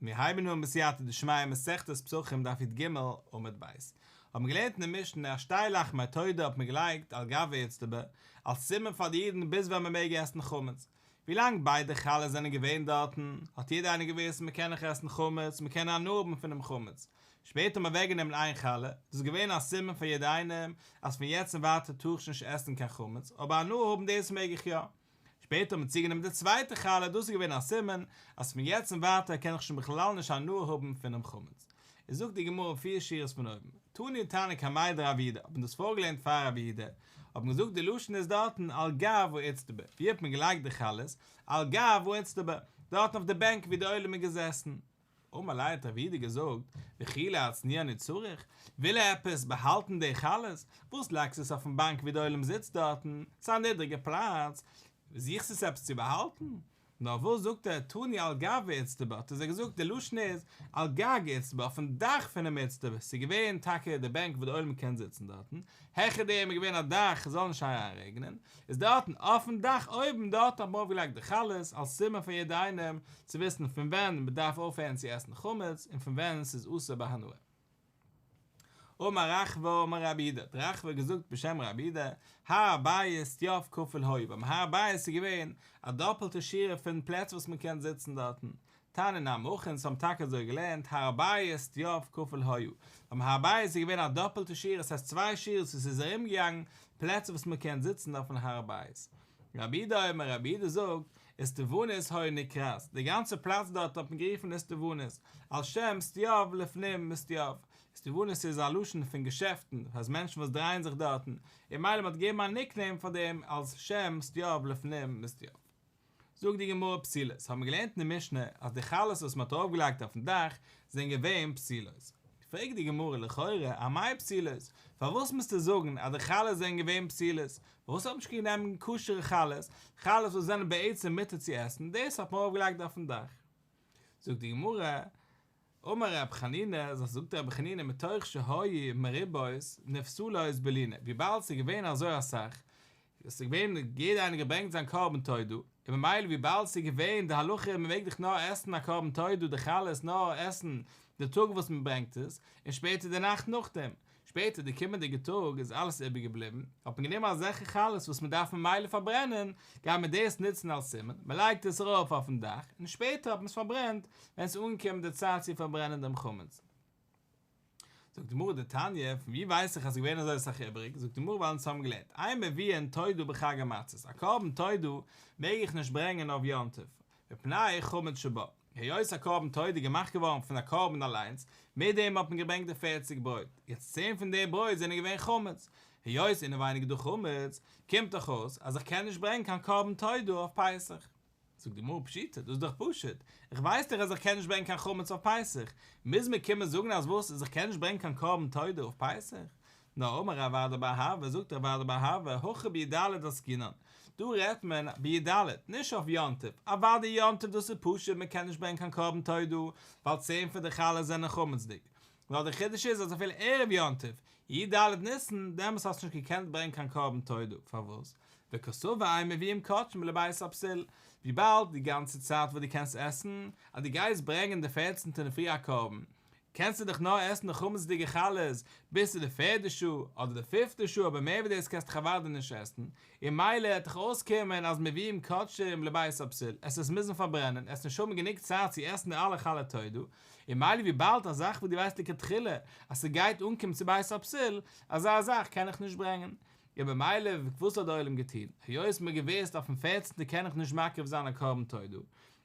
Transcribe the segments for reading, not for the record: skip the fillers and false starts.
מיר הייבן אן בסייעתא דשמיא מסכת פסחים דף י"ג עמוד ב'. האבן מיר געלערנט אין די משנה אז שתי לחמי תודה האט מען געלייגט על גב האיצטבא אלס סימן פאר די אידן ביז ווען מען מעג עסן חמץ. ווילאנג ביידע חלות זענען געווען דארטן האט יעדער איינער געוואוסט מען קען נאך עסן חמץ, מען קען הנאה האבן פונעם חמץ. שפעטער האט מען אוועקגענומען איין חלה, דאס איז געווען א סימן פאר יעדער איינעם אז פון יעצט און ווייטער טאר איך שוין נישט עסן קיין חמץ, אבער הנאה האבן דאס מעג איך יא. שפעטער האט מען צוגענומען די צווייטע חלה, דאס איז געווען א סימן אז פון יעצט און ווייטער קען איך שוין בכלל נישט הנאה האבן פונעם חמץ. איז זאגט די גמרא פיר שורות פון אויבן, תני תנא קמיה דרב יהודה, האט מען דאס פארגעלערנט פאר רב יהודה, האט מען געזאגט די לשון איז דארטן על גב האיצטבא, ווי האט מען געלייגט די חלות? על גב האיצטבא, דארטן אויף די בענק ווי די עולם איז געזעסן. אמר ליה האט רב יהודה געזאגט, וכי להצניען הוא צריך, וויל ער עפעס באהאלטן די חלות, וואס לייגסטו עס אויפן באנק ווי די עולם זיצט דארטן, ס'איז א נידריגע פלאץ, זוכסט עס עפעס צו באהאלטן? נאר וואס זאגט ער תני על גב האיצטבא, האט ער זיי געזאגט די לשון איז על גג האיצטבא אויפן דאך פונעם איצטבא, ס'איז געווען טאקע די בענק וואו די עולם קען זיצן דארטן, העכער דעם איז געווען א דאך ס'זאל נישט אריינרעגענען, איז דארטן אויפן דאך אויבן דארט האט מען ארויפגעלייגט די חלות אלס סימן פאר יעדער איינעם צו וויסן פון ווען מען דארף אויפהערן צו עסן חמץ און פון ווען ס'איז אסור בהנאה. אמר רחבה אמר רב יהודה, האט רחבה געזאגט בשם רב יהודה, הר הבית סטיו כפול היה, ביים הר הבית איז געווען א דאפעלטע שורה פון פלעצער וואס מען קען זיצן דארטן, תניא נמי הכי, אונז האבן טאקע אזוי געלערנט, הר הבית סטיו כפול היה, ביים הר הבית איז געווען א דאפעלטע שורה, עס הייסט צוויי שורות וואס איז ארום געגאנגען, פלעצער וואס מען קען זיצן אויפן הר הבית. רבי יהודה אומר, רבי יהודה זאגט, איסטוונית היתה נקראת, די גאנצע פלאץ דארט האט מען גערופן איסטוונית, על שם סטיו לפנים מסטיו, איסטוונית איז א לשון פון געשעפטן, דאס הייסט מענטשן וואס דרייען זיך דארטן, און ממילא מען האט געגעבן א nickname פאר דעם אלס שם סטיו לפנים מסטיו. זאגט די גמרא פסולות, האבן מיר געלערנט אין די משנה אז די חלות וואס מען האט ארויף געלייגט אויפן דאך זענען געווען פסולות, פרעגט די גמרא לכאורה אמאי פסולות, פארוואס מוזטו זאגן אז די חלות זענען געווען פסולות, פארוואס האט מען נישט גענומען כשר'ע חלות, חלות וואס זענען בעצם מותר צו עסן, דאס האט מען ארויף געלייגט אויפן דאך? זאגט די גמרא, אמר רב חנינא, זאגט רבי חנינא מתוך שהיו מרובות נפסלות בלינה, וויבאלד ס'איז געווען אזוי אסאך, עס איז געווען יעדער איינער געברענגט זיין קרבן תודה, און ממילא וויבאלד ס'איז געווען די הלכה מען מעג דאך נאר עסן א קרבן תודה די חלות נאר עסן די טאג וואס מען ברענגט עס, און שפעטער די נאכט נאכדעם, שפעטער די קומענדיגע טאג איז אלעס איבערגעבליבן, האט מען גענומען אזעלכע חלות וואס מען דארף ממילא פארברענען, גייט מען דאס נוצן אלס סימן, מען לייגט עס ארויף אויפן דאך, און שפעטער האט מען עס פארברענט ווען עס איז אנגעקומען די צייט צו פארברענען דעם חמץ. זאגט די גמרא דתניא, פון ווי ווייס איך אז ס'איז געווען אזוי אסאך איבעריג, זאגט די גמרא ווייל אונז האבן געלערנט, אין מביאין תודה בחג המצות, א קרבן תודה מעג איך נישט ברענגען אויף יום טוב, מפני חמץ שבה, היות א קרבן תודה איז געמאכט געווארן פון א קרבן אליינס, מיט דעם האט מען געברענגט די פערציג ברויט, יעצט צען פון די ברויט זענען געווען חמץ, היות אינעווייניג איז דא חמץ, קומט דאך אויס אז איך קען נישט ברענגען קיין קרבן תודה אויף פסח. זאגט די גמרא פשיטא, דאס איז דאך פשוט, איך ווייס דאך אז איך קען נישט ברענגען קיין חמץ אויף פסח, מוז מען קומען זאגן אז וואס, אז איך קען נישט ברענגען קיין קרבן תודה אויף פסח? נאר אמר רב אדא בר אהבה, זאגט רב אדא בר אהבה, הכא בי"ד עסקינן, דא רעדט מען בי"ד, נישט אויף יום טוב, אוודאי יום טוב דאס איז פשוט מען קען נישט ברענגען קיין קרבן תודה, ווייל צען פון די חלות זענען חמצ'דיג, נאר די חידוש איז אז אפילו ערב יום טוב, י"ד ניסן, דעמאלס האסטו נישט געקענט ברענגען קיין קרבן תודה, פארוואס? וקסבר אין מביאים קדשים לבית הפסול, וויבאלד די גאנצע צייט וואס דו קענסט עסן, אז דו גייסט ברענגען די פערצנטע אינדערפרי א קרבן, קענסטו דאך נאר עסן די חמצ'דיגע חלות ביז צו די פערדע שעה אדער די פיפטע שעה אבער מער ווי דאס קענסטו דאך אוודאי נישט עסן, און מילא העט דאך אויסקומען אז מביאים קדשים לבית הפסול, עסט עס מוזן פארברענען, עסט נישט האבן גענוג צייט צו עסן די אלע חלות תודה, און מילא וויבאלד א זאך וואס דו ווייסט לכתחילה אז ס'גייט אנקומען צו בית הפסול, אזא זאך קען איך נישט ברענגען. און במילא וואס האט די עולם געטון? היות מ'האט געוואוסט אויפן פערצנטע קען איך נישט מקריב זיין א קרבן תודה,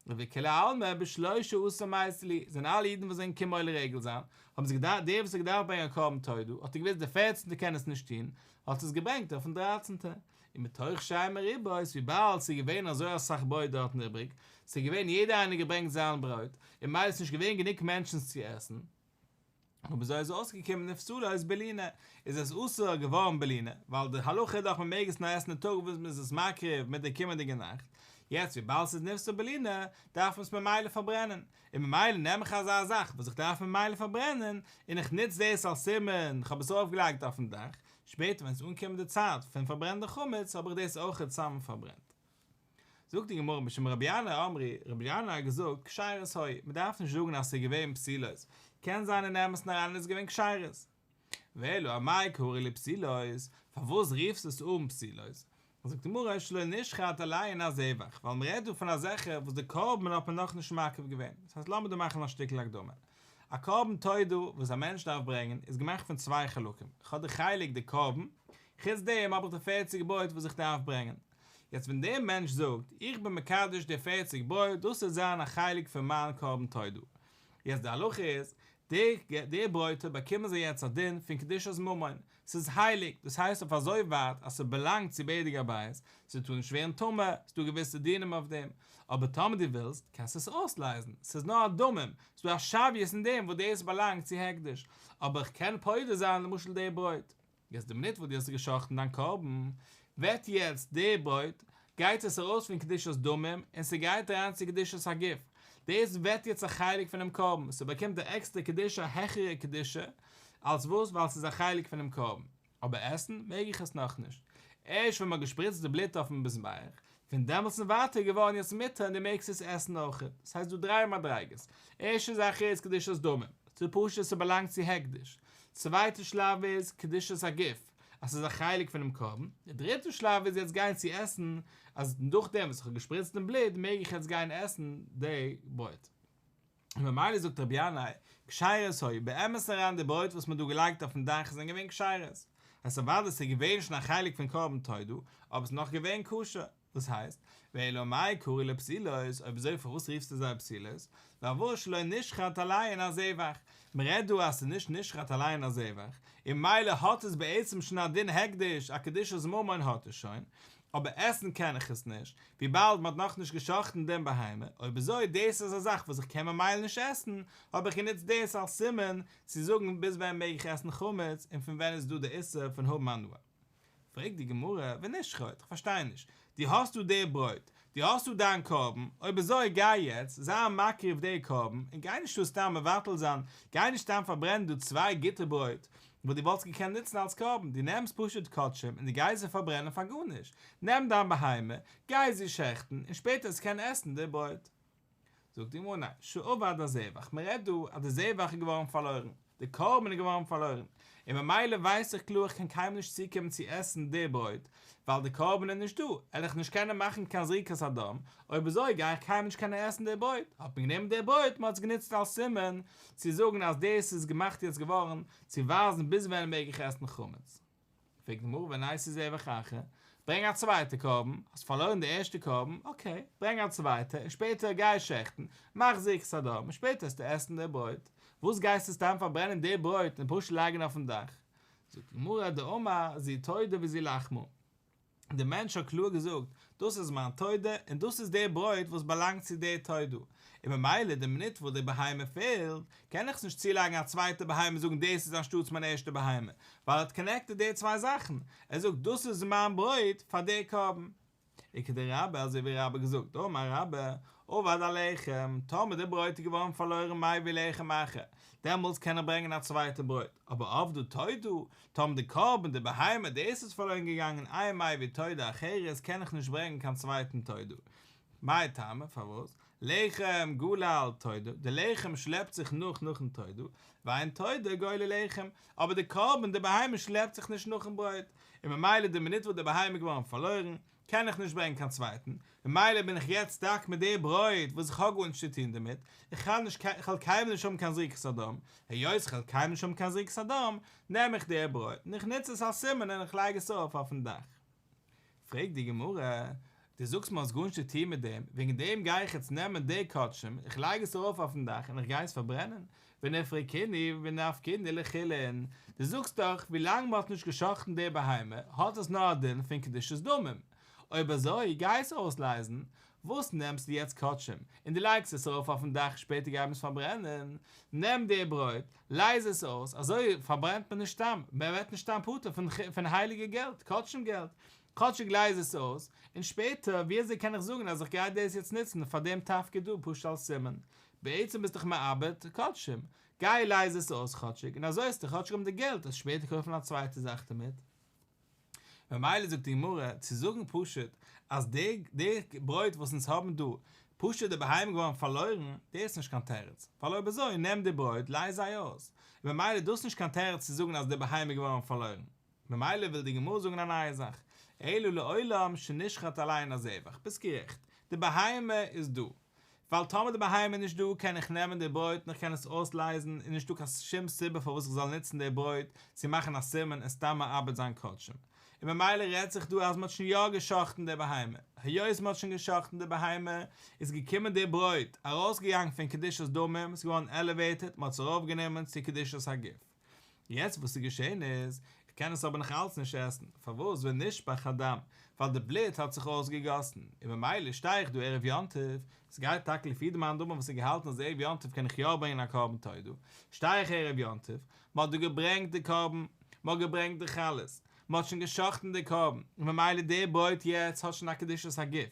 וכולי עלמא בשלשה עשר מייתי להו, זענען אלע אידן וואס זענען געקומען עולה רגל זיין, האבן זיך געדארפט, דער וואס האט געדארפט ברענגען א קרבן תודה, האט ער געוואוסט די פערצנטע קען עס נישט טון, האט עס געברענגט אויפן דרייצנטע. און מתוך שהן מרובות, וויבאלד ס'איז געווען אזוי אסאך ברויט דארטן איבריג, ס'איז געווען יעדער איינער געברענגט זיין ברויט, און מילא איז נישט געווען גענוג מענטשן צו עסן, אבער אזוי איז אויסגעקומען נפסלות בלינה, איז עס אסור געווארן בלינה, ווייל די הלכה איז דאך מען מעג עס נאר עסן די טאג וואס מען איז עס מקריב מיט די קומענדיגע נאכט, יעצט וויבאלד ס'איז נפסל בלינה, דארף מען עס ממילא פארברענען, און ממילא נעם איך אזא זאך וואס איך דארף ממילא פארברענען, און איך נוץ דאס אלס סימן, כ'האב עס ארויפגעלייגט אויפן דאך, שפעטער ווען עס איז אנגעקומען די צייט פון פארברענען די חמץ האב איך דאס אויכעט צוזאמען פארברענט. זאגט די גמרא משום רבי ינאי אמרו, רבי ינאי האט געזאגט, כשרות היו, מען דארף נישט זאגן אז ס'איז געווען פסולות, קען זיין אין אמת'ן אריין איז געווען כשרות. ואלא אמאי קרי להו פסולות, פארוואס רופסטו עס אן פסולות? זאגט די גמרא שלא נשחט עליהן הזבח, ווייל מען רעדט דא פון אזעלכע וואס די קרבן האט מען נאכנישט מקריב געווען, דאס הייסט לאמיר דא מאכן א שטיקל הקדמה, א קרבן תודה וואס א מענטש דארף ברענגען איז געמאכט פון צוויי חלקים, איך האב די חלק די קרבן, חוץ דעם האב איך די פערציג ברויט וואס איך דארף ברענגען, יעצט ווען דער מענטש זאגט איך בין מקדש די פערציג ברויט דאס וועט זיין א חלק פון מיין קרבן תודה, יעצט די הלכה איז, די די ברויטע באקומען זיי יעצט א דין פון קדושת ממון, ס'איז הייליג, דאס הייסט אויף אזוי ווייט אז ס'באלאנגט צו בדק הבית, ס'טאר נישט ווערן טמא, ס'דא געוויסע דינים אויף דעם, אבער טאמער דו ווילסט, קענסטו עס אויסלייזן, ס'איז נאר א דמים, ס'דא א שוויות אין דעם וואס דאס באלאנגט צו הקדש, אבער איך קען פודה זיין למשל די ברויט. יעצט די מינוט וואס דו האסט גע'שחט'ן דיין קרבן, ווערט יעצט די ברויט, גייט עס ארויס פון קדושת דמים און ס'גייט אריין צו קדושת הגוף, דאס ווערט יעצט א חלק פונעם קרבן, ס'באקומט א עקסטערע קדושה א העכערע קדושה, אלס וואס ווייל ס'איז א חלק פונעם קרבן, אבער עסן מעג איך עס נאכנישט, ערשט ווען מ'האט געשפריצט די בלוט אויפן מזבח, פון דעמאלטס און ווייטער איז געווארן יעצט מותר און דו מעגסט עס עסן אויכעט, דאס הייסט דא דריי מדריגות, ערשטע זאך איז קדושת דמים, ס'איז פשוט ס'באלאנגט צו הקדש, צווייטע שלב איז קדושת הגוף, אז ס'איז א חלק פונעם קרבן, די דריטע שלב איז יעצט גיין צו עסן, אז נאכדעם וואס איך האב געשפריצט דעם בלוט מעג איך יעצט גיין עסן די ברויט. און ממילא זאגט רבי ינאי, כשרות היו, באמת אריין די ברויט וואס מ'האט דא געלייגט אויפן דאך זענען געווען כשרות, הייסט אוודאי ס'איז געווען שוין א חלק פון קרבן תודה, אבער ס'איז נאך געווען כשר, וואס הייסט, ואלא אמאי קרי להו פסולות, אויב אזוי פארוואס רופסטו זיי פסולות, נאר וואס שלא נשחט עליהן הזבח, מ'רעדט דא אז ס'איז נישט נשחט עליהן הזבח, און ממילא האט עס בעצם שוין א דין הקדש, א קדושת ממון האט עס שוין, אבער עסן קען איך עס נישט, וויבאלד מ'האט נאכנישט גע'שחט'ן דעם בהמה, אויב אזוי דאס איז א זאך וואס איך קען ממילא נישט עסן, האב איך גענוצט דאס אלס סימן צו זאגן ביז ווען מעג איך עסן חמץ און פון ווען איז דא די איסור פון האבן הנאה. פרעגט די גמרא, ונשחוט, כ'פארשטיי נישט, דו האסט דא די ברויט, דו האסט דא דיין קרבן, אויב אזוי גיי יעצט, זיי מקריב די קרבן, און גיי נישט דא סתם מבטל זיין, גיי נישט סתם פארברענען דא צוויי גוטע ברויט, וואס דו וואלטסט געקענט נוצן אלס קרבן, דו נעמסט פשוט קדשים און דו גייסט זיי פארברענען פאר גארנישט, נעם דיין בהמה, גיי זי שעכטן, און שפעטער וועסט קענען עסן די ברויט. זאגט די גמרא ניין, שאבד הזבח, מען רעדט דא אז די זבח איז געווארן פארלוירן, די קרבן איז געווארן פארלוירן, און ממילא ווייס איך קלאר איך קען קיינמאל נישט צוקומען צו עסן די ברויט, ווייל די קרבן איז נישט דא, על איך נישט קענען מאכן קיין זריקת הדם, אויב אזוי גיי איך קיינמאל נישט קענען עסן די ברויט, האט מען גענומען די ברויט, מען האט עס גענוצט אלס סימן צו זאגן אז דאס איז געמאכט יעצט געווארן צו ווייזן ביז ווען מעג איך עסן חמץ. פרעגט די גמרא וניתי זבח אחר, ברענג א צווייטע קרבן, האסט פארלוירן די ערשטע קרבן, אקעי, ברענג א צווייטע, און שפעטער גיי שעכטן, מאך זריקת הדם, און שפעטער וועסטו עסן די ברויט, וואס גייסטו סתם פארברענען די ברויט און פשוט לייגן אויפן דאך? זאגט די גמרא דאמר זו תודה וזו לחמה. דער מענטש האט קלאר געזאגט, דאס איז מיין תודה און דאס איז דער ברויט וואס באלאנגט צו דער תודה, און ממילא די מינוט וואס די בהמה פעלט, קען איך עס נישט צולייגן א צווייטע בהמה און זאגן דאס איז אנשטאטס מיין ערשטע בהמה, ווייל ער האט קאנעקטעד די צוויי זאכן, ער זאגט דאס איז מיין ברויט פאר דער קרבן. וכדרבה אזוי ווי רבה האט געזאגט, אמר רבה, אבד הלחם, טאמער די ברויט איז געווארן פארלוירן מביא לחם אחר, דעמאלטס קען ער ברענגען א צווייטע ברויט, אבער אבדה תודה, טאמער די קרבן, די בהמה, דאס איז פארלוירן געגאנגען אין מביא תודה אחרת קען איך נישט ברענגען קיין צווייטן תודה. מאי טעמא, פארוואס? לחם גלל תודה, די לחם שלעפט זיך נאך נאכן תודה, ואין תודה גולל לחם, אבער די קרבן, די בהמה שלעפט זיך נישט נאכן ברויט, און ממילא די מינוט וואס די בהמה איז געווארן פארלוירן, קען איך נישט ברענגען קיין צווייטן, ממילא בין איך יעצט סטאק מיט די ברויט וואס איך האב גארנישט צו טון דערמיט, איך האב נישט איך וועל קיינמאל נישט האבן קיין זריקת הדם, היות איך וועל קיינמאל נישט האבן קיין זריקת הדם, נעם איך די ברויט און איך נוץ עס אלס סימן און איך לייג עס ארויף אויפן דאך. פרעגט די גמרא, דו זאגסט מיר האסט גארנישט צו טון מיט דעם, וועגן דעם גיי איך יעצט נעמען די קדשים, איך לייג עס ארויף אויפן דאך און איך גיי עס פארברענען, ונפרקינהו ונפקינהו לחולין, דו זאגסט דאך ווילאנג מען האט נישט גע'שחט'ן די בהמה האט עס נאר א דין פון קדושת דמים, אויב אזוי גיי עס אויסלייזן, וואס נעמסטו יעצט קדשים און דו לייגסט עס ארויף אויפן דאך שפעטער גייט מען עס פארברענען, נעם די ברויט, לייז עס אויס, אזוי פארברענט מען נישט סתם, מען ווערט נישט סתם פטור פון הייליגע געלט, קדשים געלט, כאטשיג לייז עס אויס, און שפעטער ווי אזוי קען איך זאגן אז איך גיי דאס יעצט נוצן פאר דעם תפקיד דא פשוט אלס סימן? בעצם ביסט דאך מאבד קדשים, גיי לייז עס אויס כאטשיג, און אזוי וועסטו כאטשיג האבן די געלט עס שפעטער קויפן א צווייטע זאך דערמיט. ממילא זאגט די גמרא, צו זאגן פשוט אז די די ברויט וואס אונז האבן דא, פשוט די בהמה געווארן פארלוירן, דאס איז נישט קיין תירוץ, ווייל אויב אזוי נעם די ברויט לייז זיי אויס, און ממילא דאס איז נישט קיין תירוץ צו זאגן אז די בהמה איז געווארן פארלוירן. ממילא וויל די גמרא זאגן א נייע זאך, אלא לעולם שנשחט עליהן הזבח, ביסט גערעכט, די בהמה איז דא, ווייל טאמער די בהמה איז נישט דא קען איך נעמען די ברויט און איך קען עס אויסלייזן און נישטא קיין שום סיבה פארוואס איך זאל נוצן די ברויט צו מאכן א סימן און סתם מאבד זיין קדשים, און ממילא רעדט זיך דא אז מען האט שוין יא גע'שחט'ן די בהמה, היות מען האט שוין גע'שחט'ן די בהמה איז געקומען די ברויט ארויסגעגאנגען פון קדושת דמים, עס איז געווארן עלעוועיטעד, מען האט עס ארויפגענומען צו קדושת הגוף. יעצט וואס איז געשען איז, איך קען עס אבער נאך אלץ נישט עסן, פארוואס ונשפך הדם, ווייל די בלוט האט זיך אויסגעגאסן, און ממילא שטיי איך דא ערב יום טוב, עס גייט טאקע לפי די מאן דאמר וואס האט געהאלטן אז ערב יום טוב קען איך יא ברענגען א קרבן תודה, שטיי איך ערב יום טוב, מען האט דא געברענגט די קרבן, מען האט געברענגט די חלות, מען האט שוין גע'שחט'ן די קרבן, און ממילא די ברויט יעצט האט שוין א קדושת הגוף,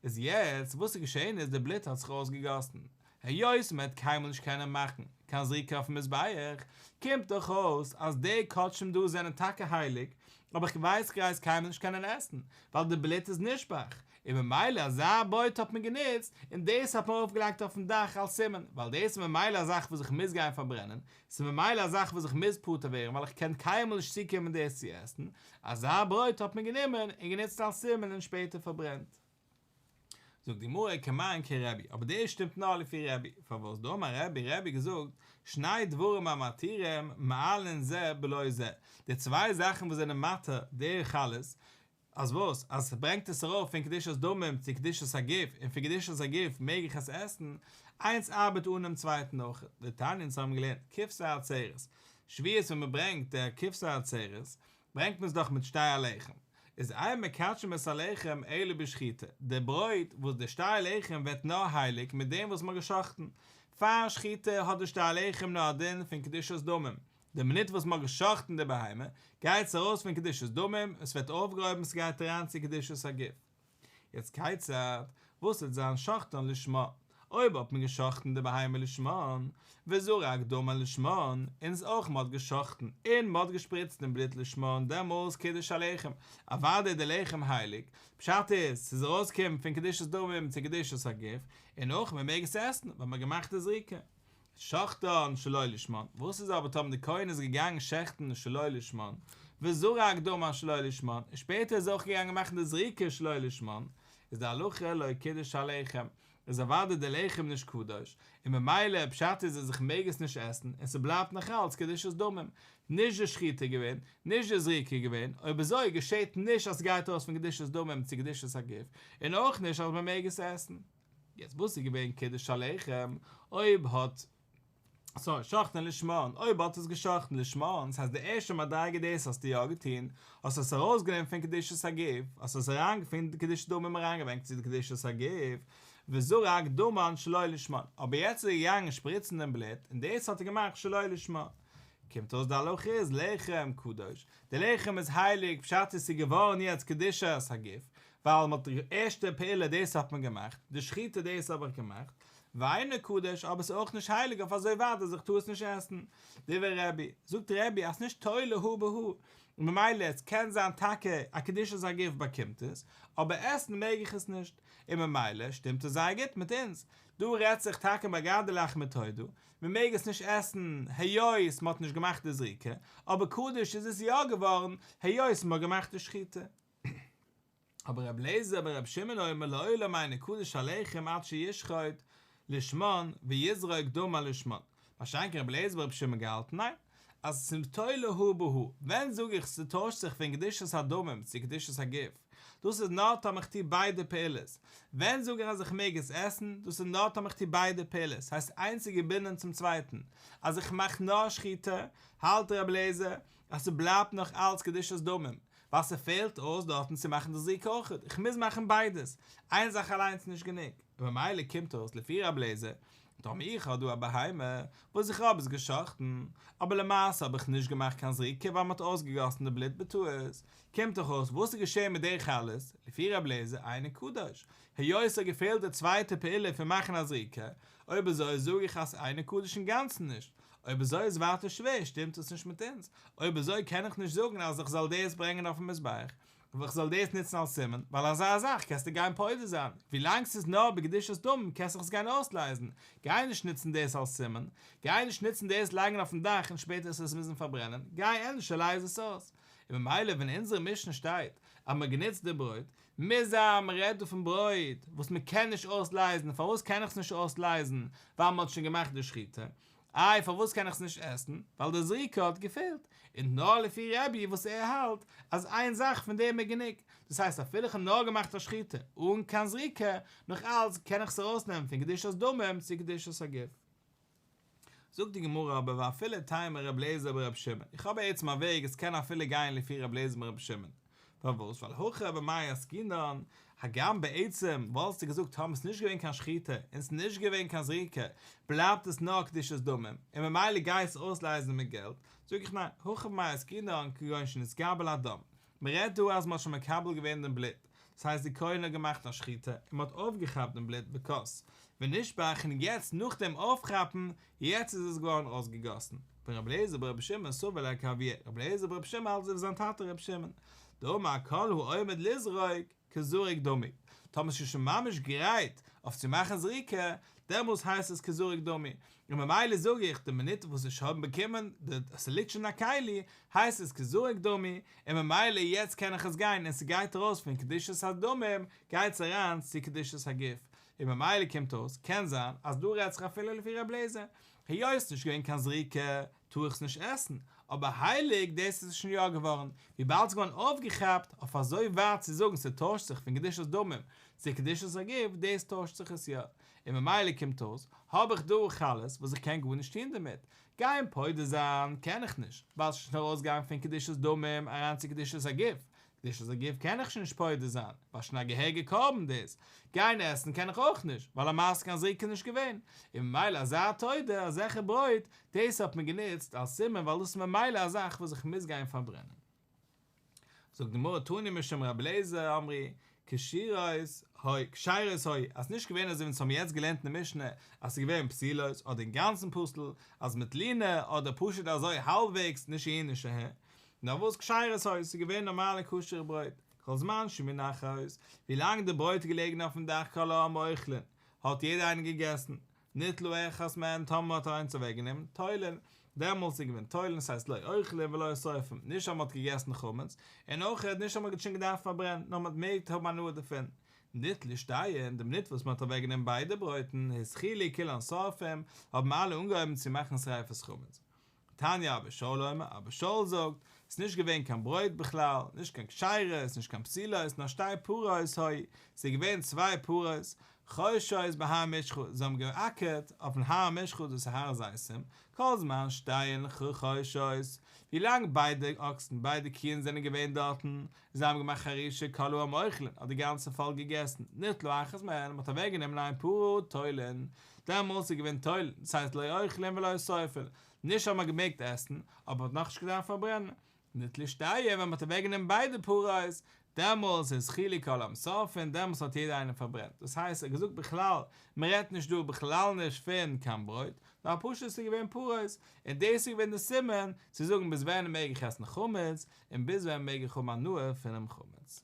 איז יעצט וואס איז געשען איז די בלוט האט זיך אויסגעגאסן, היות מען וועט קיינמאל נישט קענען מאכן קיין זריקה אויפן מזבח, קומט דאך אויס אז די קדשים דא זענען טאקע הייליג, אבער איך ווייס כ'גיי עס קיינמאל נישט קענען עסן, ווייל די בלוט איז נשפך, און ממילא אזא ברויט האט מען גענוצט, און דאס האט מען ארויפגעלייגט אויפן דאך אלס סימן, ווייל דאס איז ממילא א זאך וואס איך מוז גיין פארברענען, ס'איז ממילא א זאך וואס איך מוז פטור ווערן ווייל איך קען קיינמאל נישט צוקומען דאס צו עסן, אזא ברויט האט מען גענומען און גענוצט אלס סימן און שפעטער פארברענט. זאגט די גמרא כמאן כרבי, אבער דאס שטימט נאר לפי רבי, פארוואס דאמר רבי, רבי געזאגט, שני דברים המתירים מעלין זה בלא זה, די צוויי זאכן וואס זענען מתיר די חלות, אז וואס? אז ס'ברענגט עס ארויף פון קדושת דמים צו קדושת הגוף, און פון קדושת הגוף מעג איך עס עסן, איינס ארבעט אן דעם צווייטן אויך, דתניא אונז האבן געלערנט, כבשי עצרת, שבועות ווען מ'ברענגט די כבשי עצרת, ברענגט מען עס דאך מיט שתי הלחם, איז אין מקדשים את הלחם אלא בשחיטה, די ברויט וואס די שתי הלחם ווערט נאר הייליג מיט דעם וואס מ'האט גע'שחט'ן, פאר שחיטה האט די שתי הלחם נאר א דין פון קדושת דמים, די מינוט וואס מ'האט גע'שחט'ן די בהמה, גייט עס ארויס פון קדושת דמים, עס ווערט אויפגעהויבן עס גייט אריין צו קדושת הגוף. יעצט כיצד, וואס וועט זיין שחטן לשמה, אויב האט מען גע'שחט'ן די בהמה לשמן, וזרק דמן לשמן, און איז אויך מ'האט גע'שחט'ן און מ'האט געשפריצט דעם בלוט לשמן, דעמאלס קידש הלחם, אוודאי איז די לחם הייליג, פשט איז, ס'איז ארויסגעקומען פון קדושת דמים צו קדושת הגוף, און אויך מ'מעג עס עסן, ווייל מ'האט געמאכט די זריקה. שחטן שלא לשמן, וואס איז אבער טאמער די כהן איז געגאנגען שעכטן שלא לשמן, וזרק דמן שלא לשמן, און שפעטער איז ער אויך געגאנגען מאכן די זריקה שלא לשמן, איז די הלכה לא קידש הלחם, איז אוודאי די לחם נישט קדוש, און ממילא פשט איז אז איך מעג עס נישט עסן, און ס'בלייבט נאך אלץ קדושת דמים, נישט די שחיטה געווען, נישט די זריקה געווען, אויב אזוי געשעט נישט אז ס'גייט ארויס פון קדושת דמים צו קדושת הגוף, און אויך נישט אז מ'מעג עס עסן. יעצט וואס איז געווען קידש הלחם אויב האט סארי שחטן לשמן אויב האט עס געשחטן לשמן ס'הייסט די ערשטע מדריגה דאס האסטו יא געטון האסט עס ארויסגענומען פון קדושת הגוף האסט עס אריין פון די קדושת דמים אריינגעברענגט צו די קדושת הגוף וזרק דמן שלא לשמן אבער יעצט איז ער געגאנגען שפריצן דעם בלוט און דאס האט ער געמאכט שלא לשמה קומט אויס די הלכה איז לחם קדוש די לחם איז הייליג פשט איז ס'איז געווארן יעצט קדושת הגוף ווייל מ'האט די ערשטע פעולה דאס האט מען געמאכט, די שחיטה דאס האב איך געמאכט, ואינו קדוש אבער ס'איז אויך נישט הייליג אויף אזוי ווייט אז איך טאר עס נישט עסן. דברי רבי, זאגט רבי אז ס'נישט תולה הא בהא, און ממילא עס קען זיין טאקע א קדושת הגוף באקומט עס, אבער עסן מעג איך עס נישט, און ממילא שטימט עס זייער גוט מיט אונז, דא רעדט זיך טאקע ביי די לחמי תודה, מ'מעג עס נישט עסן היות מ'האט נישט געמאכט די זריקה, אבער קדוש איז עס יא געווארן היות מ'האט געמאכט די שחיטה. אבער רבי אליעזר ברבי שמעון אומר לעולם אינו קדוש הלחם עד שישחוט לשמן ויזרוק דמן לשמן, מה שאין כן רבי אליעזר ברבי שמעון געהאלטן ניין, אז ס'איז תולה הא בהא, ווען זאג איך ס'טוישט זיך פון קדושת הדמים צו קדושת הגוף, דאס איז נאר טאמער איך טו ביידע פעולות, ווען זאג איך אז איך מעג עס עסן, דאס איז נאר טאמער איך טו ביידע פעולות, ס'הייסט איינס איז געבינדען צום צווייטן, אז איך מאך נאר שחיטה, האלט רבי אליעזר אז ס'בלייבט נאך אלץ קדושת דמים, ווייל ס'פעלט אויס דארטן צו מאכן די זריקה אויכעט, איך מוז מאכן ביידעס, איין זאך אליינס איז נישט גענוג, און ממילא קומט אויס לפי רב לעזער, טאמער איך האב דא א בהמה וואס איך האב עס גע'שחט'ן, אבער למעשה האב איך נישט געמאכט קיין זריקה ווייל מ'האט אויסגעגאסן די בלוט בטעות, קומט דאך אויס וואס איז געשען מיט די חלות, לפי רב לעזער אינו קדוש, היות ס'האט געפעלט די צווייטע פעולה פון מאכן א זריקה, אויב אזוי זאג איך אז אינו קדוש אינגאנצן נישט, אויב אזוי איז ווייטער שווער, שטימט עס נישט מיט אונז, אויב אזוי קען איך נישט זאגן אז איך זאל דאס ברענגען אויפן מזבח. איך זאל דאס נוצן אלס סימן, ווייל אזא זאך קענסטו גיין פודה זיין, ווילאנג ס'איז נאר בקדושת דמים קענסטו עס גיין אויסלייזן, גיי נישט נוצן דאס אלס סימן, גיי נישט נוצן דאס לייגן אויפן דאך און שפעטער עס מוזן פארברענען, גיי ענדערש לייז עס אויס. און ממילא ווען אין אונזערע משנה שטייט אז מ'האט גענוצט די ברויט, מוז זיין מ'רעדט דא פון ברויט וואס מ'קען נישט אויסלייזן, פארוואס קען איך עס נישט אויסלייזן? ווייל מ'האט שוין געמאכט די שחיטה, איי פארוואס קען איך עס נישט עסן? ווייל די זריקה האט געפעלט, און נאר לפי רבי וואס ער האלט אז איין זאך פון דעם איז גענוג, דאס הייסט אפילו איך האב נאר געמאכט א שחיטה אן קיין זריקה, נאך אלץ קען איך עס ארויסנעמען פון קדושת דמים צו קדושת הגוף. זאגט די גמרא אבער ואפילו תימא ר' אליעזר בר' שמעון, איך האב בעצם א וועג עס קען אפילו גיין לפי ר' אליעזר בר' שמעון, פארוואס? ווייל הכא במאי עסקינן, הגם בעצם וואלסטו געזאגט טאמער ס'נישט געווען קיין שחיטה און ס'נישט געווען קיין זריקה בלייבט עס נאר קדושת דמים און ממילא גיי עס אויסלייזן מיט געלט, זאג איך ניין, הכא במאי עסקינן כגון שנתקבל הדם, מ'רעדט דא אז מ'האט שוין מקבל געווען דעם בלוט, דאס הייסט די כהן האט געמאכט א שחיטה און מ'האט אויפגעכאפט דעם בלוט בכוס ונשפך און יעצט נאך דעם אויפכאפן יעצט איז עס געווארן אויסגעגאסן. ורבי אליעזר ברבי שמעון סבר לה כאבוה, רבי אליעזר ברבי שמעון האלט אזוי ווי זיין טאטע רבי שמעון, דאמר כל העומד לזרוק כזרוק דמי, טאמער ס'איז שוין ממש גרייט אויף צו מאכן זריקה, דעמאלס הייסט עס כזרוק דמי, און ממילא זאג איך די מינוט וואס איך האב באקומען די ס'ליגט שוין אין א כלי, הייסט עס כזרוק דמי, און ממילא יעצט קען איך עס גיין און ס'גייט ארויס פון קדושת הדמים גייט עס אריין צו קדושת הגוף, און ממילא קומט אויס, קען זיין, אז דא רעדט זיך אפילו לפי ר' אליעזר, היות ס'נישט געווען קיין זריקה, טאר איך עס נישט עסן, אבער הייליג דאס איז עס שוין יא געווארן, וויבאלד ס'איז געווארן אויפגעכאפט, אויף אזוי ווייט צו זאגן ס'טוישט זיך פון קדושת דמים צו קדושת הגוף, דאס טוישט זיך עס יא, און ממילא קומט אויס, האב איך דא חלות וואס איך קען גארנישט טון דערמיט, גיין פודה זיין קען איך נישט, ווייל ס'איז שוין ארויסגעגאנגען פון קדושת דמים אריין צו קדושת הגוף, קדושת הגוף קען איך שוין נישט פודה זיין, ווייל שוין א געהעריגע קרבן דאס, גיין עסן קען איך אויך נישט, ווייל למעשה קיין זריקה איז נישט געווען, און ממילא אזא עתודה, אזעלכע ברויט, דאס האט מען גענוצט אלס סימן ווייל דאס איז ממילא א זאך וואס איך מוז גיין פארברענען. זאגט די גמרא תני משום רבי אליעזר אמרו כשירות היו, כשרות היו, אז ס'נישט געווען אזוי ווי אונז האבן יעצט געלערנט אין די משנה אז ס'איז געווען פסולות אדער אינגאנצן פסול, אז מיט לינה אדער פשוט אזוי האלבוועגס נישט אהין נישט אהער, נאר וואס כשרות היו, ס'איז געווען נארמאלע כשר'ע ברויט, כל זמן שמונחות, ווילאנג די ברויט איז געלעגן אויפן דאך כל העם אוכלין, האט יעדער איינער געגעסן, ניטלה אחת מהן טאמער מ'האט איינס אוועקגענומען, תולין, דעמאלטס איז געווען תולין, ס'הייסט לא אוכלין ולא שורפין, נישט אז מ'האט געגעסן חמץ, און אויך נישט אז מ'האט שוין געדארפט פארברענען, נאר מ'האט מעגט האבן הנאה דערפון. ניטלו שתיהן, די מינוט וואס מ'האט אוועקגענומען ביידע ברויטן, התחילו כולן שורפין, האבן אלע אנגעהויבן צו מאכן שריפת חמץ. תניא אבא שאול אומר, אבא שאול זאגט, ס'איז נישט געווען קיין ברויט בכלל, נישט קיין כשרות, נישט קיין פסולות, נאר שתי פרות היו, ס'איז געווען צוויי פרות, חורשות בהר משחה, זיי האבן געאקערט אויפן הר המשחה, דאס איז הר הזיתים, כל זמן שתיהן חורשות, ווי לאנג ביידע אקסן, ביידע קיען זענען געווען דארטן, זיי האבן געמאכט חרישה כל העם אוכלין, האט די גאנצע פאלק געגעסן, ניטלה אחת מהן, מ'האט אוועקגענומען איין פרה, תולין, דעמאלס איז געווען תולין, דאס הייסט לא אוכלין ולא שורפין, נישט אז מ'האט געמעגט עסן, אבער מ'האט נאכנישט געדארפט פארברענען. ניטלו שתיהן ווען מ'האט אוועקגענומען ביידע פרות, דעמאלס התחילו כל העם שורפין, דעמאלס האט יעדער איינער פארברענט. דאס הייסט ער האט געזאגט בכלל, מ'רעדט נישט דא בכלל נישט פון קיין ברויט, נאר פשוט ס'איז געווען פרות, און דאס איז געווען די סימן צו זאגן ביז ווען מעג איך עסן חמץ, און ביז ווען מעג איך האבן הנאה פונעם חמץ.